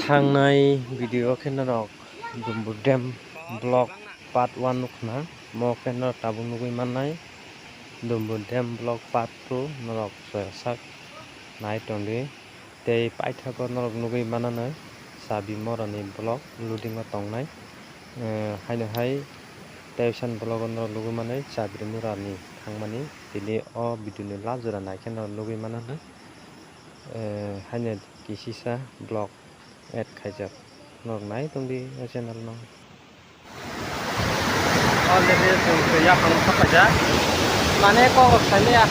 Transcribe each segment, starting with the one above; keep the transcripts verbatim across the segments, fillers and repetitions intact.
Thangnai video khe norok Dumbu Dam vlog part one nukhna, mo khe norok tabuk nugwi mannai Dumbu Dam vlog part two norok soya sak nai tongdi. Tei paithago norok nugwi mananai Chabi Morani vlog loading o tongnai. Eh, haino hai tei san vlog o norok nugwi manai Chabi Morani thangmani. Tini o video ni last jora naikhe norok nugwi mananai. Eh, haino kisisa vlog add khaijak. Norok nai tongdi o channel no. Already chwng twi yaphang thok khaijak. Mane kok rok saimaya.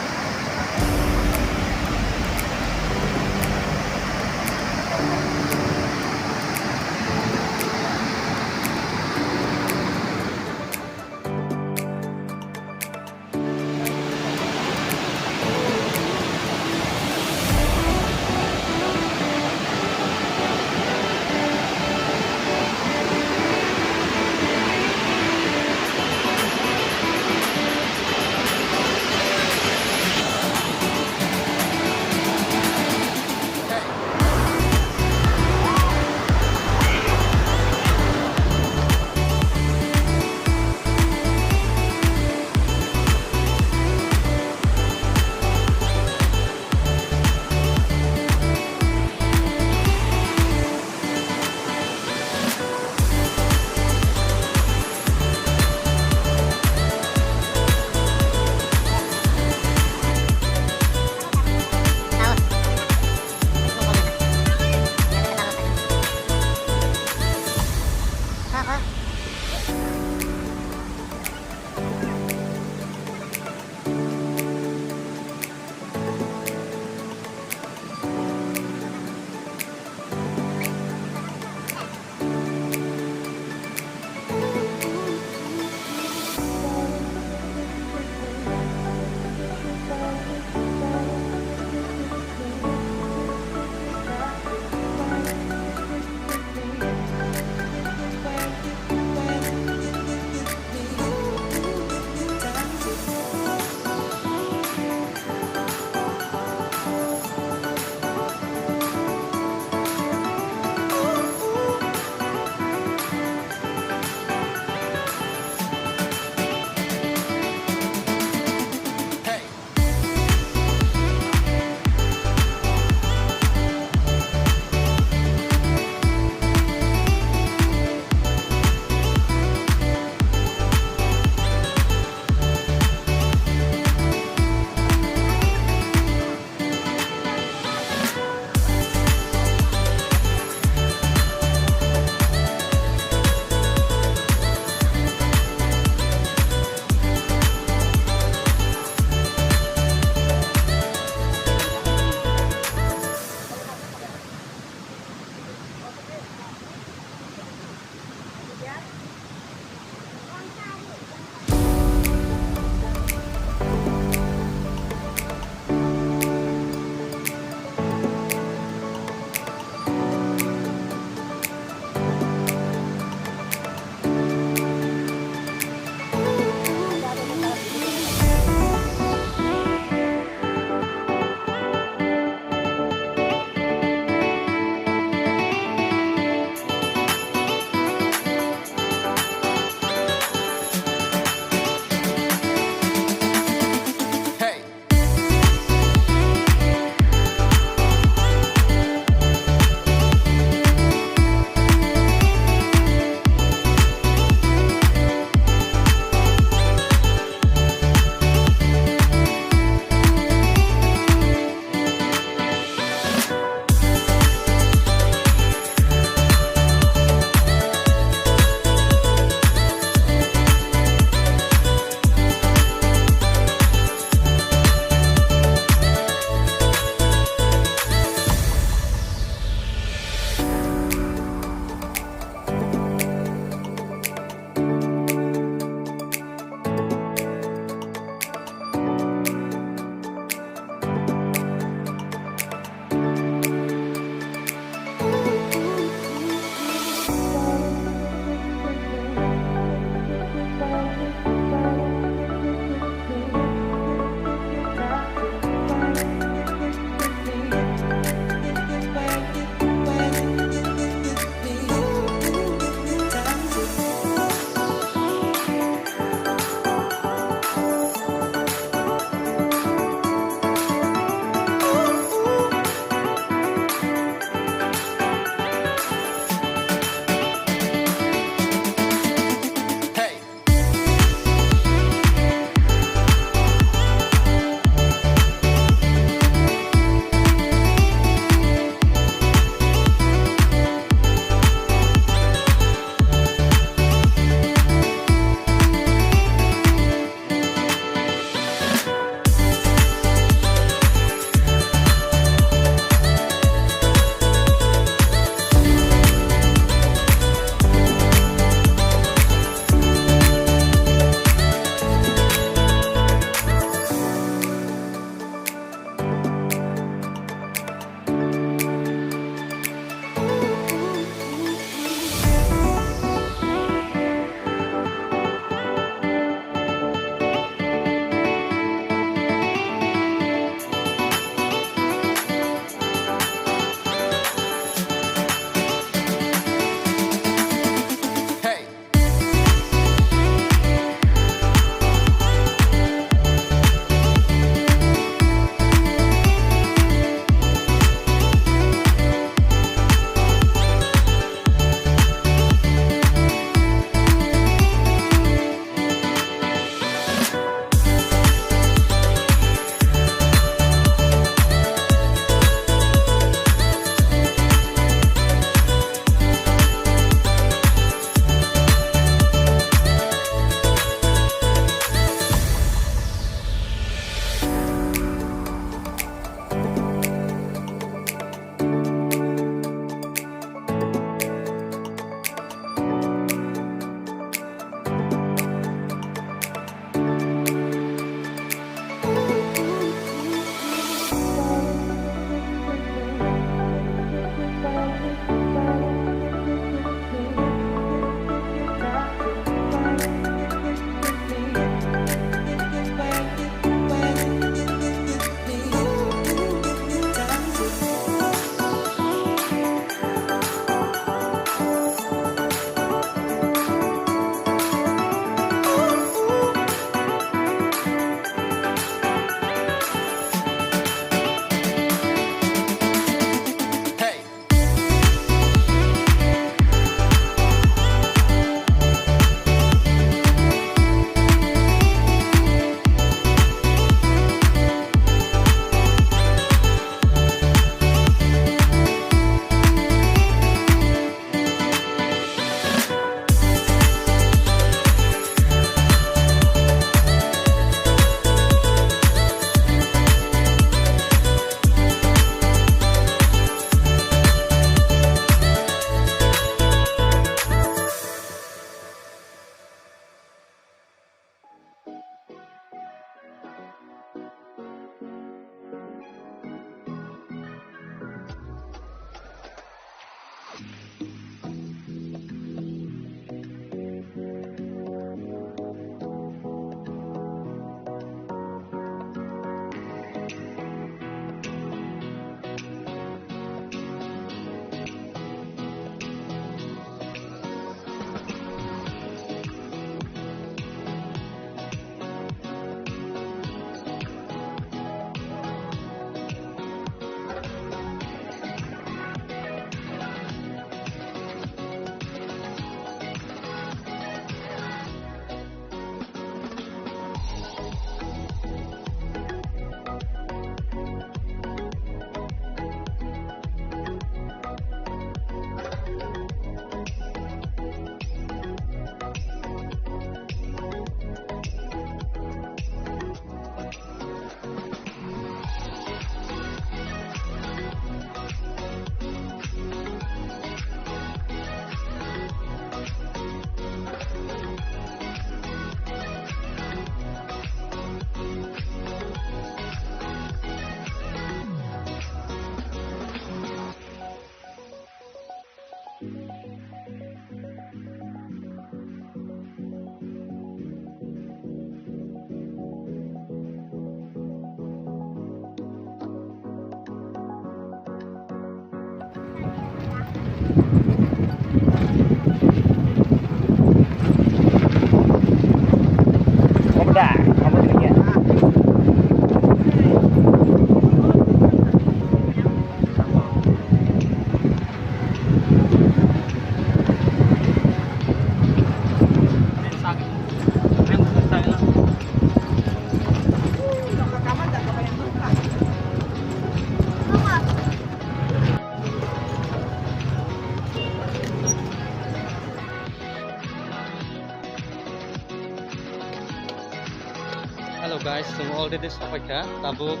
Guys, chwng already sopaikha, tabuk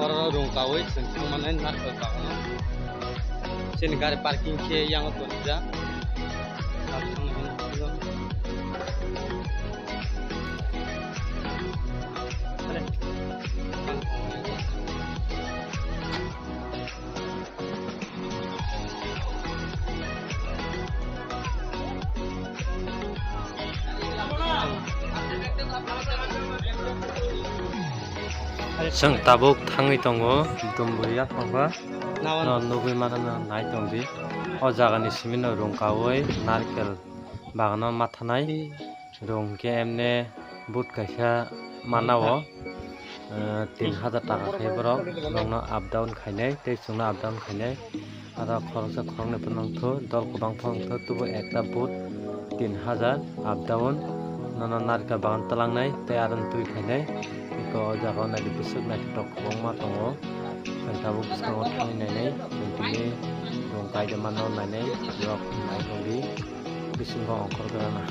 oro rung kawi chwng thangmani narwkal bagano. Chini gari parking khe yango tonijak. Chwng tabuk thangwi tongo, Dumbui yaphangba. No nugwi mano, no nai tongdi. O jagani simi no rung kawi narwkal bagano mathanai. Rung khe emne boot kaisa mana o, eh, tin hajar taka khe borok nokno up down khainai tei chwngno up down khainai. Aro khoroksa khoroknwi phano wngthu, dol kwbang phano wngthu, tubu ekta boot tin hajar up down nono narwkal bagan twlangnai tei aro twi khainai. Eko o jaga o naidi bwswk naithotok kwbangma tongo. Chwng tabuk bwskango thangwi nainai, chwng tini rung kaida mano nainai, borok nai tongdi, bisingo ongkhor gana.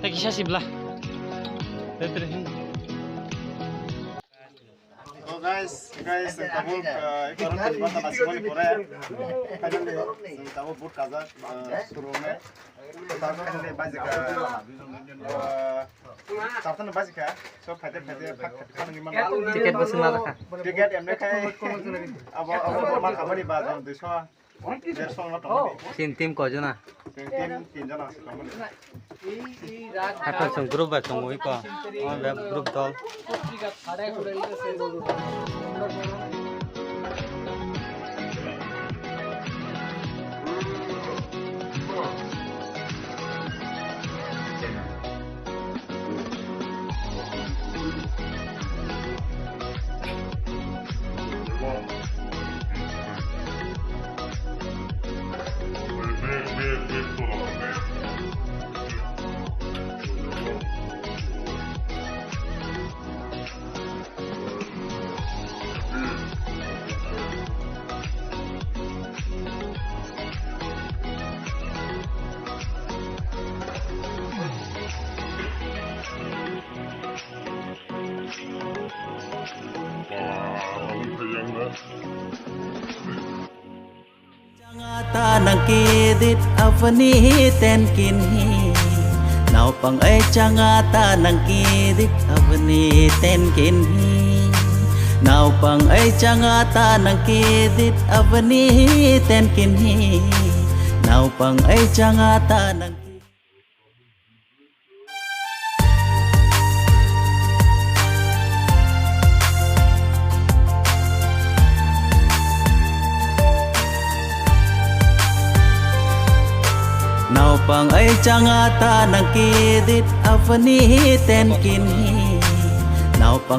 Tei kisa sibla. Tei tei hin. So guys, guys, tabuk, uh, iko rok tini bata nasi mani pore. Finally, tabuk boot kajak, uh, suru ne. Tabuk finally bajika, uh, Tartan bajika. So khaide khaide phak khaide khaide ni mana. Ticket bo swnam kha. Ticket emne khai. Abo abo ma khamani ba jang duiso. Derso no tong. Sin team ko jona. Sin team tin jona se tong. Hato song group ba song oi ko. On web group dol. Changa ta nang kidit apni tenkin hi. Naupang ai changa ta nang kidit apni tenkin hi. Naupang ai changa ta nang kidit apni tenkin hi. Naupang ai changa ta nang Naupang ai changa ta nang kidit apni tenkin hi. Naupang